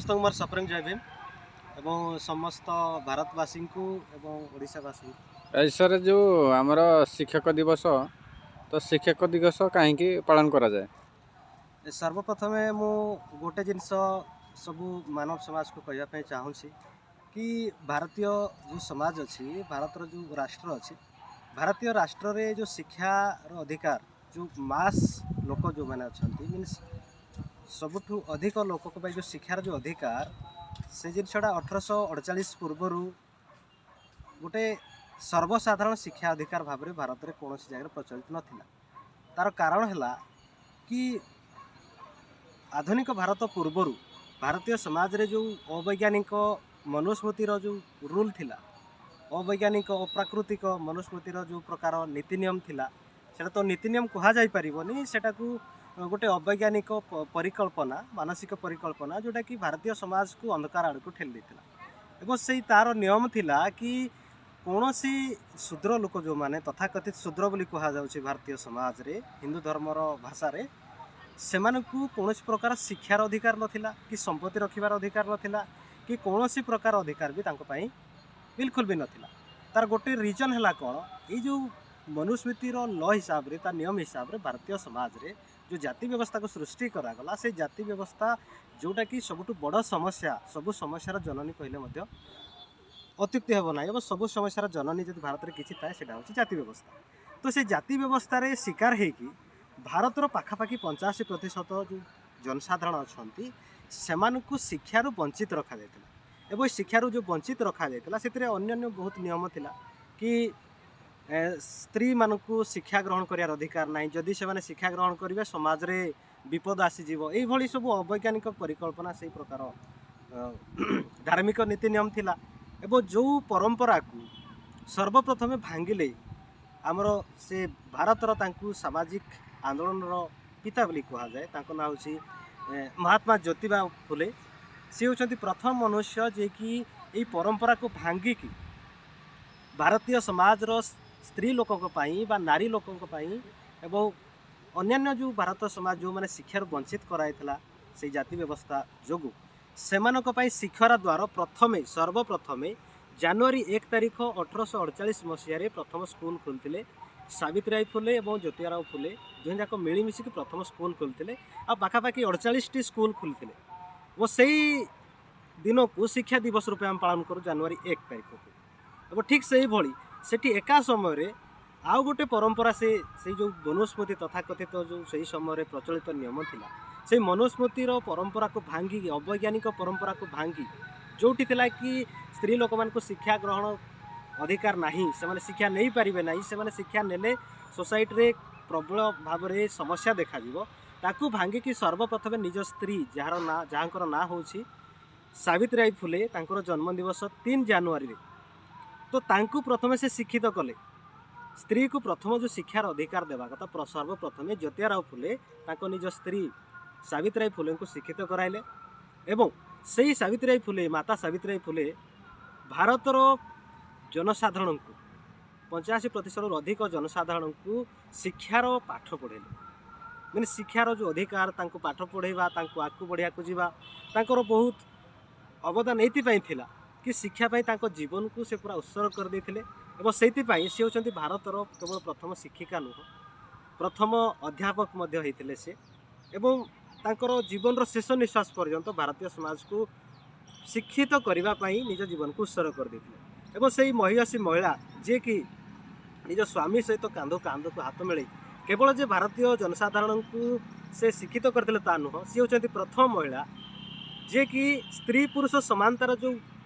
ସମସ୍ତଙ୍କୁ ମୋର ସପ୍ରେମ ଜୟ ଭୀମ ଏବଂ ସମସ୍ତ ଭାରତବାସୀଙ୍କୁ ଏବଂ ଓଡ଼ିଶାବାସୀଙ୍କୁ। ଆଜି ସାର୍, ଯେଉଁ ଆମର ଶିକ୍ଷକ ଦିବସ, ତ ଶିକ୍ଷକ ଦିବସ କାହିଁକି ପାଳନ କରାଯାଏ? ସର୍ବପ୍ରଥମେ ମୁଁ ଗୋଟେ ଜିନିଷ ସବୁ ମାନବ ସମାଜକୁ କହିବା ପାଇଁ ଚାହୁଁଛି କି ଭାରତୀୟ ଯେଉଁ ସମାଜ ଅଛି, ଭାରତର ଯେଉଁ ରାଷ୍ଟ୍ର ଅଛି, ଭାରତୀୟ ରାଷ୍ଟ୍ରରେ ଯେଉଁ ଶିକ୍ଷାର ଅଧିକାର, ଯେଉଁ ମାସ୍ ଲୋକ ଯେଉଁମାନେ ଅଛନ୍ତି, ମିନ୍ସ ସବୁଠୁ ଅଧିକ ଲୋକଙ୍କ ପାଇଁ ଯେଉଁ ଶିକ୍ଷାର ଯେଉଁ ଅଧିକାର, ସେ ଜିନିଷଟା 1848 ପୂର୍ବରୁ ଗୋଟେ ସର୍ବସାଧାରଣ ଶିକ୍ଷା ଅଧିକାର ଭାବରେ ଭାରତରେ କୌଣସି ଜାଗାରେ ପ୍ରଚଳିତ ନଥିଲା। ତାର କାରଣ ହେଲା କି ଆଧୁନିକ ଭାରତ ପୂର୍ବରୁ ଭାରତୀୟ ସମାଜରେ ଯେଉଁ ଅବୈଜ୍ଞାନିକ ମନୁସ୍ମୃତିର ଯେଉଁ ରୁଲ୍ ଥିଲା, ଅବୈଜ୍ଞାନିକ ଅପ୍ରାକୃତିକ ମନୁସ୍ମୃତିର ଯେଉଁ ପ୍ରକାର ନୀତି ନିୟମ ଥିଲା, ସେଟା ତ ନୀତି ନିୟମ କୁହାଯାଇପାରିବନି, ସେଟାକୁ ଗୋଟେ ଅବୈଜ୍ଞାନିକ ପରିକଳ୍ପନା, ମାନସିକ ପରିକଳ୍ପନା, ଯେଉଁଟାକି ଭାରତୀୟ ସମାଜକୁ ଅନ୍ଧକାର ଆଡ଼କୁ ଠେଲି ଦେଇଥିଲା। ଏବଂ ସେଇ ତାର ନିୟମ ଥିଲା କି କୌଣସି ଶୂଦ୍ର ଲୋକ, ଯେଉଁମାନେ ତଥାକଥିତ ଶୂଦ୍ର ବୋଲି କୁହାଯାଉଛି ଭାରତୀୟ ସମାଜରେ ହିନ୍ଦୁ ଧର୍ମର ଭାଷାରେ, ସେମାନଙ୍କୁ କୌଣସି ପ୍ରକାର ଶିକ୍ଷାର ଅଧିକାର ନଥିଲା କି ସମ୍ପତ୍ତି ରଖିବାର ଅଧିକାର ନଥିଲା କି କୌଣସି ପ୍ରକାର ଅଧିକାର ବି ତାଙ୍କ ପାଇଁ ବିଲକୁଲ ବି ନଥିଲା। ତାର ଗୋଟେ ରିଜନ୍ ହେଲା କ'ଣ? ଏଇ ଯେଉଁ ମନୁସ୍ମୃତିର ଲ ହିସାବରେ, ତା ନିୟମ ହିସାବରେ ଭାରତୀୟ ସମାଜରେ ଯେଉଁ ଜାତି ବ୍ୟବସ୍ଥାକୁ ସୃଷ୍ଟି କରାଗଲା, ସେଇ ଜାତି ବ୍ୟବସ୍ଥା ଯେଉଁଟାକି ସବୁଠୁ ବଡ଼ ସମସ୍ୟା, ସବୁ ସମସ୍ୟାର ଜନନୀ କହିଲେ ମଧ୍ୟ ଅତ୍ୟୁକ୍ତି ହେବ ନାହିଁ। ଏବଂ ସବୁ ସମସ୍ୟାର ଜନନୀ ଯଦି ଭାରତରେ କିଛି ଥାଏ, ସେଇଟା ହେଉଛି ଜାତି ବ୍ୟବସ୍ଥା। ତ ସେ ଜାତି ବ୍ୟବସ୍ଥାରେ ଶିକାର ହେଇକି ଭାରତର ପାଖାପାଖି 85% ଯେଉଁ ଜନସାଧାରଣ ଅଛନ୍ତି, ସେମାନଙ୍କୁ ଶିକ୍ଷାରୁ ବଞ୍ଚିତ ରଖାଯାଇଥିଲା। ଏବଂ ଶିକ୍ଷାରୁ ଯେଉଁ ବଞ୍ଚିତ ରଖାଯାଇଥିଲା, ସେଥିରେ ଅନ୍ୟାନ୍ୟ ବହୁତ ନିୟମ ଥିଲା କି ସ୍ତ୍ରୀମାନଙ୍କୁ ଶିକ୍ଷା ଗ୍ରହଣ କରିବାର ଅଧିକାର ନାହିଁ, ଯଦି ସେମାନେ ଶିକ୍ଷା ଗ୍ରହଣ କରିବେ ସମାଜରେ ବିପଦ ଆସିଯିବ, ଏଇଭଳି ସବୁ ଅବୈଜ୍ଞାନିକ ପରିକଳ୍ପନା, ସେଇ ପ୍ରକାର ଧାର୍ମିକ ନୀତି ନିୟମ ଥିଲା। ଏବଂ ଯେଉଁ ପରମ୍ପରାକୁ ସର୍ବପ୍ରଥମେ ଭାଙ୍ଗିଲେ ଆମର ସେ ଭାରତର, ତାଙ୍କୁ ସାମାଜିକ ଆନ୍ଦୋଳନର ପିତା ବୋଲି କୁହାଯାଏ, ତାଙ୍କ ନାଁ ହେଉଛି ମହାତ୍ମା ଜ୍ୟୋତିବା ଫୁଲେ। ସେ ହେଉଛନ୍ତି ପ୍ରଥମ ମନୁଷ୍ୟ ଯିଏକି ଏଇ ପରମ୍ପରାକୁ ଭାଙ୍ଗିକି ଭାରତୀୟ ସମାଜର ସ୍ତ୍ରୀ ଲୋକଙ୍କ ପାଇଁ ବା ନାରୀ ଲୋକଙ୍କ ପାଇଁ ଏବଂ ଅନ୍ୟାନ୍ୟ ଯେଉଁ ଭାରତ ସମାଜ, ଯେଉଁମାନେ ଶିକ୍ଷାରୁ ବଞ୍ଚିତ କରାଯାଇଥିଲା ସେଇ ଜାତି ବ୍ୟବସ୍ଥା ଯୋଗୁଁ, ସେମାନଙ୍କ ପାଇଁ ଶିକ୍ଷାର ଦ୍ୱାର ପ୍ରଥମେ, ସର୍ବପ୍ରଥମେ ଜାନୁଆରୀ 1 ତାରିଖ 1848 ମସିହାରେ ପ୍ରଥମ ସ୍କୁଲ ଖୋଲିଥିଲେ ସାବିତ୍ରୀବାଇ ଫୁଲେ ଏବଂ ଜ୍ୟୋତିରାଓ ଫୁଲେ। ଦୁହେଁ ଯାକ ମିଳିମିଶିକି ପ୍ରଥମ ସ୍କୁଲ ଖୋଲିଥିଲେ ଆଉ ପାଖାପାଖି 48ଟି ସ୍କୁଲ ଖୋଲିଥିଲେ। ଓ ସେଇ ଦିନକୁ ଶିକ୍ଷା ଦିବସ ରୂପେ ଆମେ ପାଳନ କରୁ ଜାନୁଆରୀ 1 ତାରିଖକୁ। ଏବଂ ଠିକ୍ ସେଇଭଳି ସେଠି ଏକା ସମୟରେ ଆଉ ଗୋଟେ ପରମ୍ପରା, ସେଇ ଯେଉଁ ମନୁସ୍ମୃତି ତଥାକଥିତ ଯେଉଁ ସେଇ ସମୟରେ ପ୍ରଚଳିତ ନିୟମ ଥିଲା, ସେଇ ମନୁସ୍ମୃତିର ପରମ୍ପରାକୁ ଭାଙ୍ଗିକି, ଅବୈଜ୍ଞାନିକ ପରମ୍ପରାକୁ ଭାଙ୍ଗି, ଯେଉଁଠି ଥିଲା କି ସ୍ତ୍ରୀ ଲୋକମାନଙ୍କୁ ଶିକ୍ଷା ଗ୍ରହଣ ଅଧିକାର ନାହିଁ, ସେମାନେ ଶିକ୍ଷା ନେଇପାରିବେ ନାହିଁ, ସେମାନେ ଶିକ୍ଷା ନେଲେ ସୋସାଇଟିରେ ପ୍ରବଳ ଭାବରେ ସମସ୍ୟା ଦେଖାଯିବ, ତାକୁ ଭାଙ୍ଗିକି ସର୍ବପ୍ରଥମେ ନିଜ ସ୍ତ୍ରୀ, ଯାହାର ନାଁ, ଯାହାଙ୍କର ନାଁ ହେଉଛି ସାବିତ୍ରୀବାଇ ଫୁଲେ, ତାଙ୍କର ଜନ୍ମଦିବସ 3 ଜାନୁଆରୀରେ, ତ ତାଙ୍କୁ ପ୍ରଥମେ ସେ ଶିକ୍ଷିତ କଲେ। ସ୍ତ୍ରୀକୁ ପ୍ରଥମ ଯେଉଁ ଶିକ୍ଷାର ଅଧିକାର ଦେବା କଥା, ସର୍ବପ୍ରଥମେ ଜ୍ୟୋତିରାଓ ଫୁଲେ ତାଙ୍କ ନିଜ ସ୍ତ୍ରୀ ସାବିତ୍ରୀବାଇ ଫୁଲେଙ୍କୁ ଶିକ୍ଷିତ କରାଇଲେ। ଏବଂ ସେଇ ସାବିତ୍ରୀବାଇ ଫୁଲେ, ମାତା ସାବିତ୍ରୀବାଇ ଫୁଲେ ଭାରତର ଜନସାଧାରଣଙ୍କୁ, 85%ରୁ ଅଧିକ ଜନସାଧାରଣଙ୍କୁ ଶିକ୍ଷାର ପାଠ ପଢ଼େଇଲେ। ମାନେ ଶିକ୍ଷାର ଯେଉଁ ଅଧିକାର, ତାଙ୍କୁ ପାଠ ପଢ଼େଇବା, ତାଙ୍କୁ ଆଗକୁ ବଢ଼ିବାକୁ ଯିବା, ତାଙ୍କର ବହୁତ ଅବଦାନ ଏଇଥିପାଇଁ ଥିଲା କି ଶିକ୍ଷା ପାଇଁ ତାଙ୍କ ଜୀବନକୁ ସେ ପୁରା ଉତ୍ସର୍ଗ କରିଦେଇଥିଲେ। ଏବଂ ସେଇଥିପାଇଁ ସେ ହେଉଛନ୍ତି ଭାରତର କେବଳ ପ୍ରଥମ ଶିକ୍ଷିକା ନୁହଁ, ପ୍ରଥମ ଅଧ୍ୟାପକ ମଧ୍ୟ ହେଇଥିଲେ ସେ। ଏବଂ ତାଙ୍କର ଜୀବନର ଶେଷ ନିଶ୍ୱାସ ପର୍ଯ୍ୟନ୍ତ ଭାରତୀୟ ସମାଜକୁ ଶିକ୍ଷିତ କରିବା ପାଇଁ ନିଜ ଜୀବନକୁ ଉତ୍ସର୍ଗ କରିଦେଇଥିଲେ। ଏବଂ ସେଇ ମହିୟସୀ ମହିଳା, ଯିଏକି ନିଜ ସ୍ୱାମୀ ସହିତ କାନ୍ଧ କାନ୍ଧକୁ ହାତ ମିଳେଇ କେବଳ ଯେ ଭାରତୀୟ ଜନସାଧାରଣଙ୍କୁ ସେ ଶିକ୍ଷିତ କରିଥିଲେ ତା ନୁହଁ, ସିଏ ହେଉଛନ୍ତି ପ୍ରଥମ ମହିଳା ଯିଏକି ସ୍ତ୍ରୀ ପୁରୁଷ ସମାନତାର ଯେଉଁ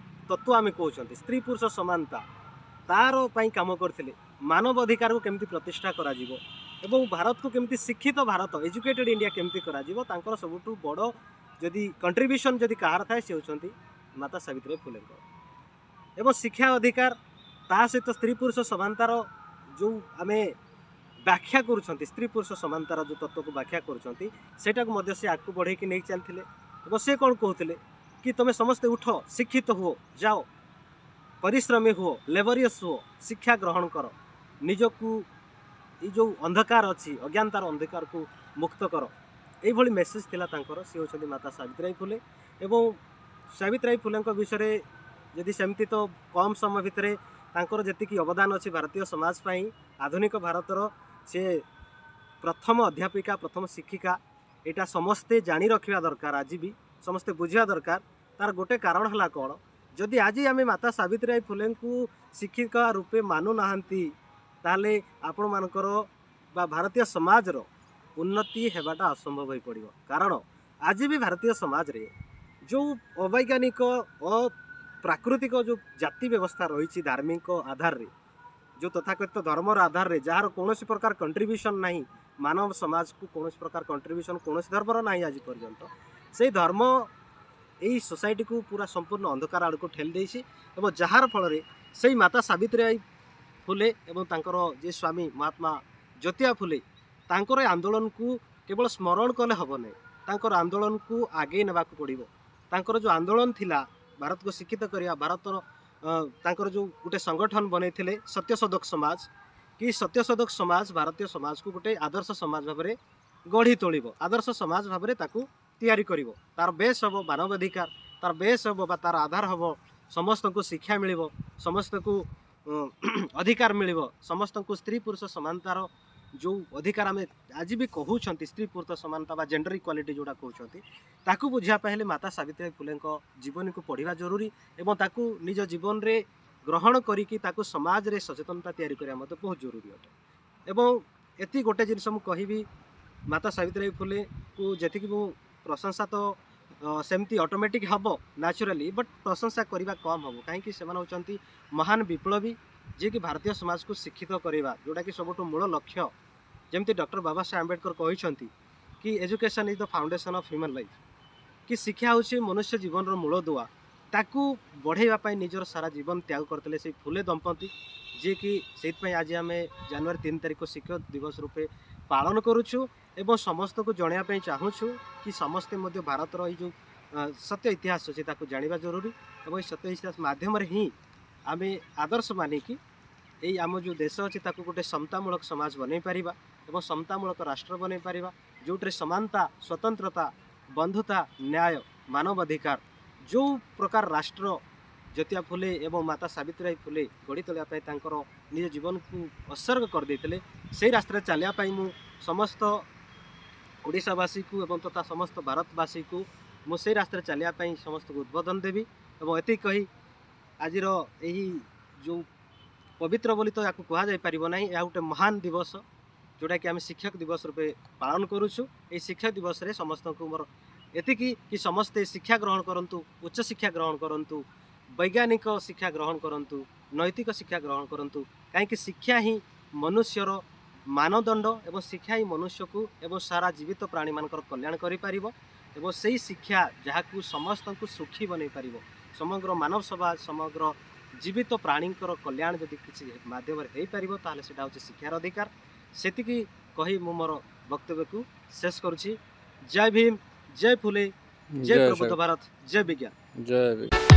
ତତ୍ତ୍ୱ ଆମେ କହୁଛନ୍ତି, ସ୍ତ୍ରୀ ପୁରୁଷ ସମାନତା, ତାର ପାଇଁ କାମ କରିଥିଲେ। ମାନବ ଅଧିକାରକୁ କେମିତି ପ୍ରତିଷ୍ଠା କରାଯିବ ଏବଂ ଭାରତକୁ କେମିତି ଶିକ୍ଷିତ ଭାରତ, ଏଜୁକେଟେଡ଼ ଇଣ୍ଡିଆ କେମିତି କରାଯିବ, ତାଙ୍କର ସବୁଠୁ ବଡ଼ ଯଦି କଣ୍ଟ୍ରିବ୍ୟୁସନ୍ ଯଦି କାହାର ଥାଏ, ସେ ହେଉଛନ୍ତି ମାତା ସାବିତ୍ରୀବାଇ ଫୁଲେଙ୍କର। ଏବଂ ଶିକ୍ଷା ଅଧିକାର, ତା ସହିତ ସ୍ତ୍ରୀ ପୁରୁଷ ସମାନତାର ଯେଉଁ ଆମେ ବ୍ୟାଖ୍ୟା କରୁଛନ୍ତି, ସ୍ତ୍ରୀ ପୁରୁଷ ସମାନତାର ଯେଉଁ ତତ୍ତ୍ୱକୁ ବ୍ୟାଖ୍ୟା କରୁଛନ୍ତି, ସେଇଟାକୁ ମଧ୍ୟ ସେ ଆଗକୁ ବଢ଼େଇକି ନେଇ ଚାଲିଥିଲେ। ଏବଂ ସେ କ'ଣ କହୁଥିଲେ କି ତୁମେ ସମସ୍ତେ ଉଠ, ଶିକ୍ଷିତ ହୁଅ, ଯାଅ, ପରିଶ୍ରମୀ ହୁଅ, ଲେବରିୟସ୍ ହୁଅ, ଶିକ୍ଷା ଗ୍ରହଣ କର, ନିଜକୁ ଏଇ ଯେଉଁ ଅନ୍ଧକାର ଅଛି, ଅଜ୍ଞାନତାର ଅନ୍ଧକାରକୁ ମୁକ୍ତ କର। ଏଇଭଳି ମେସେଜ୍ ଥିଲା ତାଙ୍କର। ସେ ହେଉଛନ୍ତି ମାତା ସାବିତ୍ରୀବାଇ ଫୁଲେ। ଏବଂ ସାବିତ୍ରୀ ଫୁଲେଙ୍କ ବିଷୟରେ ଯଦି ସେମିତି ତ କମ୍ ସମୟ ଭିତରେ ତାଙ୍କର ଯେତିକି ଅବଦାନ ଅଛି ଭାରତୀୟ ସମାଜ ପାଇଁ, ଆଧୁନିକ ଭାରତର ସେ ପ୍ରଥମ ଅଧ୍ୟାପିକା, ପ୍ରଥମ ଶିକ୍ଷିକା, ଏଇଟା ସମସ୍ତେ ଜାଣି ରଖିବା ଦରକାର। ଆଜି ବି ସମସ୍ତେ ବୁଝିବା ଦରକାର। ତାର ଗୋଟେ କାରଣ ହେଲା କ'ଣ, ଯଦି ଆଜି ଆମେ ମାତା ସାବିତ୍ରୀବାଇ ଫୁଲେଙ୍କୁ ଶିକ୍ଷିକା ରୂପେ ମାନୁନାହାନ୍ତି, ତାହେଲେ ଆପଣମାନଙ୍କର ବା ଭାରତୀୟ ସମାଜର ଉନ୍ନତି ହେବାଟା ଅସମ୍ଭବ ହୋଇପଡ଼ିବ। କାରଣ ଆଜି ବି ଭାରତୀୟ ସମାଜରେ ଯେଉଁ ଅବୈଜ୍ଞାନିକ, ଅପ୍ରାକୃତିକ ଯେଉଁ ଜାତି ବ୍ୟବସ୍ଥା ରହିଛି ଧାର୍ମିକ ଆଧାରରେ, ଯେଉଁ ତଥାକଥିତ ଧର୍ମର ଆଧାରରେ, ଯାହାର କୌଣସି ପ୍ରକାର କଣ୍ଟ୍ରିବ୍ୟୁସନ୍ ନାହିଁ ମାନବ ସମାଜକୁ, କୌଣସି ପ୍ରକାର କଣ୍ଟ୍ରିବ୍ୟୁସନ୍ କୌଣସି ଧର୍ମର ନାହିଁ ଆଜି ପର୍ଯ୍ୟନ୍ତ, ସେଇ ଧର୍ମ ଏଇ ସୋସାଇଟିକୁ ପୁରା ସମ୍ପୂର୍ଣ୍ଣ ଅନ୍ଧକାର ଆଡ଼କୁ ଠେଲି ଦେଇଛି। ଏବଂ ଯାହାର ଫଳରେ ସେଇ ମାତା ସାବିତ୍ରୀବାଇ ଫୁଲେ ଏବଂ ତାଙ୍କର ଯେ ସ୍ୱାମୀ ମହାତ୍ମା ଜ୍ୟୋତିବା ଫୁଲେ, ତାଙ୍କର ଏ ଆନ୍ଦୋଳନକୁ କେବଳ ସ୍ମରଣ କଲେ ହେବ ନାହିଁ, ତାଙ୍କର ଆନ୍ଦୋଳନକୁ ଆଗେଇ ନେବାକୁ ପଡ଼ିବ। ତାଙ୍କର ଯେଉଁ ଆନ୍ଦୋଳନ ଥିଲା ଭାରତକୁ ଶିକ୍ଷିତ କରିବା, ଭାରତର ତାଙ୍କର ଯେଉଁ ଗୋଟେ ସଂଗଠନ ବନେଇଥିଲେ ସତ୍ୟଶୋଧକ ସମାଜ, କି ସତ୍ୟଶୋଧକ ସମାଜ ଭାରତୀୟ ସମାଜକୁ ଗୋଟେ ଆଦର୍ଶ ସମାଜ ଭାବରେ ଗଢ଼ି ତୋଳିବ, ଆଦର୍ଶ ସମାଜ ଭାବରେ ତାକୁ ତିଆରି କରିବ। ତାର ବେସ୍ ହେବ ମାନବ ଅଧିକାର, ତାର ବେସ୍ ହେବ ବା ତାର ଆଧାର ହେବ ସମସ୍ତଙ୍କୁ ଶିକ୍ଷା ମିଳିବ, ସମସ୍ତଙ୍କୁ ଅଧିକାର ମିଳିବ, ସମସ୍ତଙ୍କୁ ସ୍ତ୍ରୀ ପୁରୁଷ ସମାନତାର ଯେଉଁ ଅଧିକାର ଆମେ ଆଜି ବି କହୁଛନ୍ତି, ସ୍ତ୍ରୀ ପୁରୁଷ ସମାନତା ବା ଜେଣ୍ଡର ଇକ୍ୱାଲିଟି ଯେଉଁଟା କହୁଛନ୍ତି, ତାକୁ ବୁଝିବା ପାଇଁ ହେଲେ ମାତା ସାବିତ୍ରୀବାଇ ଫୁଲେଙ୍କ ଜୀବନୀକୁ ପଢ଼ିବା ଜରୁରୀ ଏବଂ ତାକୁ ନିଜ ଜୀବନରେ ଗ୍ରହଣ କରିକି ତାକୁ ସମାଜରେ ସଚେତନତା ତିଆରି କରିବା ମଧ୍ୟ ବହୁତ ଜରୁରୀ ଅଟେ। ଏବଂ ଏତିକି ଗୋଟେ ଜିନିଷ ମୁଁ କହିବି, ମାତା ସାବିତ୍ରୀବାଇ ଫୁଲେଙ୍କୁ ଯେତିକି ମୁଁ ପ୍ରଶଂସା ତ ସେମିତି ଅଟୋମେଟିକ୍ ହେବ ନ୍ୟାଚୁରାଲି, ବଟ୍ ପ୍ରଶଂସା କରିବା କମ୍ ହେବ। କାହିଁକି ସେମାନେ ହେଉଛନ୍ତି ମହାନ ବିପ୍ଳବୀ, ଯିଏକି ଭାରତୀୟ ସମାଜକୁ ଶିକ୍ଷିତ କରିବା ଯେଉଁଟାକି ସବୁଠୁ ମୂଳ ଲକ୍ଷ୍ୟ। ଯେମିତି ଡକ୍ଟର ବାବା ସାହେବ ଆମ୍ବେଦକର କହିଛନ୍ତି କି "Education is the foundation of human life", କି ଶିକ୍ଷା ହେଉଛି ମନୁଷ୍ୟ ଜୀବନର ମୂଳଦୁଆ। ତାକୁ ବଢ଼େଇବା ପାଇଁ ନିଜର ସାରା ଜୀବନ ତ୍ୟାଗ କରିଥିଲେ ସେଇ ଫୁଲେ ଦମ୍ପତି, ଯିଏକି ସେଇଥିପାଇଁ ଆଜି ଆମେ ଜାନୁଆରୀ 3 ତାରିଖ ଶିକ୍ଷକ ଦିବସ ରୂପେ ପାଳନ କରୁଛୁ ଏବଂ ସମସ୍ତଙ୍କୁ ଜଣାଇବା ପାଇଁ ଚାହୁଁଛୁ କି ସମସ୍ତେ ମଧ୍ୟ ଭାରତର ଏଇ ଯେଉଁ ସତ୍ୟ ଇତିହାସ ଅଛି ତାକୁ ଜାଣିବା ଜରୁରୀ। ଏବଂ ଏଇ ସତ୍ୟ ଇତିହାସ ମାଧ୍ୟମରେ ହିଁ ଆମେ ଆଦର୍ଶ ମାନିକି ଏଇ ଆମ ଯେଉଁ ଦେଶ ଅଛି ତାକୁ ଗୋଟେ ସମତାମୂଳକ ସମାଜ ବନେଇ ପାରିବା ଏବଂ ସମତାମୂଳକ ରାଷ୍ଟ୍ର ବନେଇ ପାରିବା, ଯେଉଁଥିରେ ସମାନତା, ସ୍ୱତନ୍ତ୍ରତା, ବନ୍ଧୁତା, ନ୍ୟାୟ, ମାନବ ଅଧିକାର, ଯେଉଁ ପ୍ରକାର ରାଷ୍ଟ୍ର ଜ୍ୟୋତିବା ଫୁଲେ ଏବଂ ମାତା ସାବିତ୍ରୀବାଇ ଫୁଲେ ଗଢ଼ି ତୋଳିବା ପାଇଁ ତାଙ୍କର ନିଜ ଜୀବନକୁ ଉତ୍ସର୍ଗ କରିଦେଇଥିଲେ, ସେଇ ରାସ୍ତାରେ ଚାଲିବା ପାଇଁ ମୁଁ ସମସ୍ତ ଓଡ଼ିଶାବାସୀକୁ ଏବଂ ତଥା ସମସ୍ତ ଭାରତବାସୀକୁ ମୁଁ ସେଇ ରାସ୍ତାରେ ଚାଲିବା ପାଇଁ ସମସ୍ତଙ୍କୁ ଉଦ୍ବୋଧନ ଦେବି। ଏବଂ ଏତିକି କହି ଆଜିର ଏହି ଯେଉଁ ପବିତ୍ର ବୋଲି ତ ୟାକୁ କୁହାଯାଇପାରିବ ନାହିଁ, ଏହା ଗୋଟେ ମହାନ ଦିବସ ଯେଉଁଟାକି ଆମେ ଶିକ୍ଷକ ଦିବସ ରୂପେ ପାଳନ କରୁଛୁ। ଏହି ଶିକ୍ଷକ ଦିବସରେ ସମସ୍ତଙ୍କୁ ମୋର ଏତିକି କି ସମସ୍ତେ ଶିକ୍ଷା ଗ୍ରହଣ କରନ୍ତୁ, ଉଚ୍ଚ ଶିକ୍ଷା ଗ୍ରହଣ କରନ୍ତୁ, ବୈଜ୍ଞାନିକ ଶିକ୍ଷା ଗ୍ରହଣ କରନ୍ତୁ, ନୈତିକ ଶିକ୍ଷା ଗ୍ରହଣ କରନ୍ତୁ। କାହିଁକି ଶିକ୍ଷା ହିଁ ମନୁଷ୍ୟର ମାନଦଣ୍ଡ ଏବଂ ଶିକ୍ଷା ହିଁ ମନୁଷ୍ୟକୁ ଏବଂ ସାରା ଜୀବିତ ପ୍ରାଣୀମାନଙ୍କର କଲ୍ୟାଣ କରିପାରିବ। ଏବଂ ସେଇ ଶିକ୍ଷା ଯାହାକୁ ସମସ୍ତଙ୍କୁ ସୁଖୀ ବନେଇ ପାରିବ, ସମଗ୍ର ମାନବ ସମାଜ, ସମଗ୍ର ଜୀବିତ ପ୍ରାଣୀଙ୍କର କଲ୍ୟାଣ ଯଦି କିଛି ମାଧ୍ୟମରେ ହେଇପାରିବ, ତାହେଲେ ସେଇଟା ହେଉଛି ଶିକ୍ଷାର ଅଧିକାର। ସେତିକି କହି ମୁଁ ମୋର ବକ୍ତବ୍ୟକୁ ଶେଷ କରୁଛି। ଜୟ ଭୀମ, ଜୟ ଫୁଲେ, ଜୟ ଜୟ ପ୍ରବୁଦ୍ଧ ଭାରତ, ଜୟ ବିଜ୍ଞାନ। ଜୟ।